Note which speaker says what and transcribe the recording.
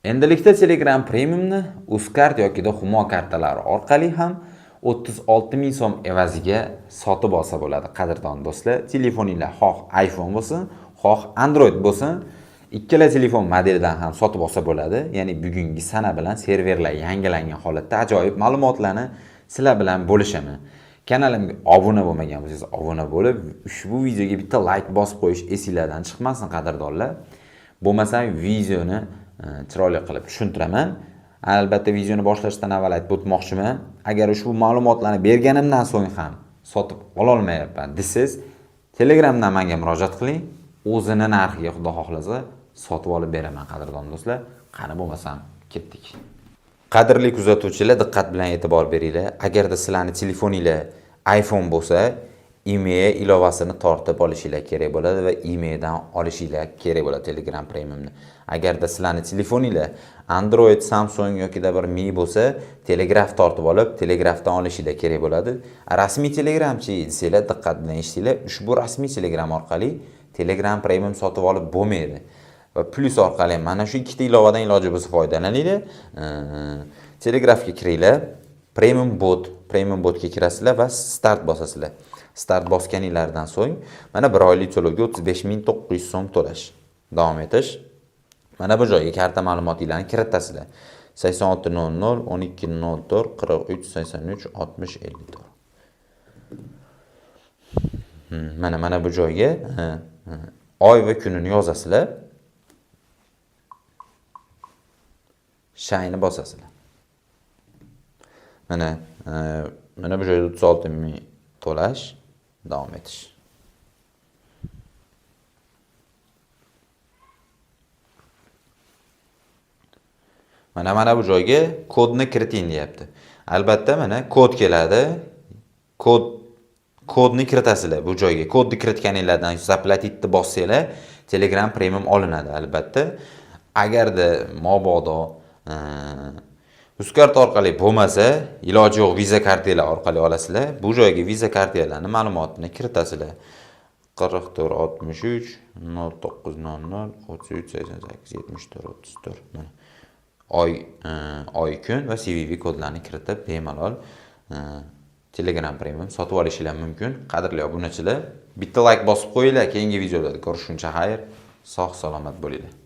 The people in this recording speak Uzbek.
Speaker 1: Endilikda Telegram Premiumni Uzcard yoki Humo kartalari orqali ham 36 ming so'm evaziga sotib olsa bo'ladi, qadrdon do'stlar. Telefoninglar xoh iPhone bo'lsin, xoh Android bo'lsin, ikkala telefon modelidan ham sotib olsa bo'ladi. Ya'ni bugungi sana bilan serverlar yangilangan holatda ajoyib ma'lumotlarni sizlar bilan bo'lishaman. Kanalimga obuna bo'lmagan bo'lsangiz, obuna bo'lib, ushbu videoga bitta like bosib qo'yish esinglardan chiqmasin, qadrdonlar. Bo'lmasa videoni chiroyli qilib tushuntiraman. Albatta videoni boshlashdan avval aytib o'tmoqchiman. Agar ushbu ma'lumotlarni berganimdan so'ng ham sotib ololmayapman desangiz, Telegramdan menga murojaat qiling. O'zini narxiga Xudo xohlasa sotib olib beraman, qadrdon do'stlar. Qani bo'lmasam ketdik. Qadrli kuzatuvchilar, diqqat bilan e'tibor beringlar. Agarda sizlarning telefoninglar iPhone bo'lsa, IMEI ilovasini tortib olishinglar kerak bo'ladi va IMEIdan olishinglar kerak bo'ladi Telegram Premiumni. Agarda sizlarning telefoninglar Android, Samsung yoki bir Mi bo'lsa, Telegraph tortib olib, Telegraphdan olishinglar kerak bo'ladi. Rasmiy Telegramchi desanglar, diqqat bilan eshitinglar, ushbu rasmiy Telegram orqali Telegram Premium sotib olib bo'lmaydi. Va Plus orqali mana shu ikkita ilovadan iloji bo'lsa foydalaninglar. Telegraphga kiringlar, Premium bot, Premium botga kirasizlar va start bosasizlar. Start bosganinglardan so'ng mana bir oylik to'lovga 35 900 so'm to'lash. Davom etish. Mana bu joyga karta ma'lumotinglarni kiritasizlar. 86 00 12 04 43 83 60 54. Mana bu joyga oy va kunini yozasizlar. Shayni bosasizlar. Mana mana bu joyda 36 ming to'lash, davom etish. Mana bu joyga kodni kiriting deyapti. Albatta mana kod keladi. Kodni kiritasizlar bu joyga. Kodni kiritganinglardan заплатить bossanglar, Telegram Premium olinadi albatta. Agarda mabodo Uzcard orqali bo'lmasa, iloji yo'q, Visa kartalar orqali olasizlar. Bu joyga Visa kartalarning ma'lumotini kiritasizlar. 44 63 09 00 33 88 74 34. Mana oy kun va CVV kodlarini kiritib bemalol Telegram Premium sotib olishinglar mumkin. Qadrli obunachilar, bitta like bosib qo'yinglar. Keyingi videolarda ko'rishguncha xayr, sog' salomat bo'linglar.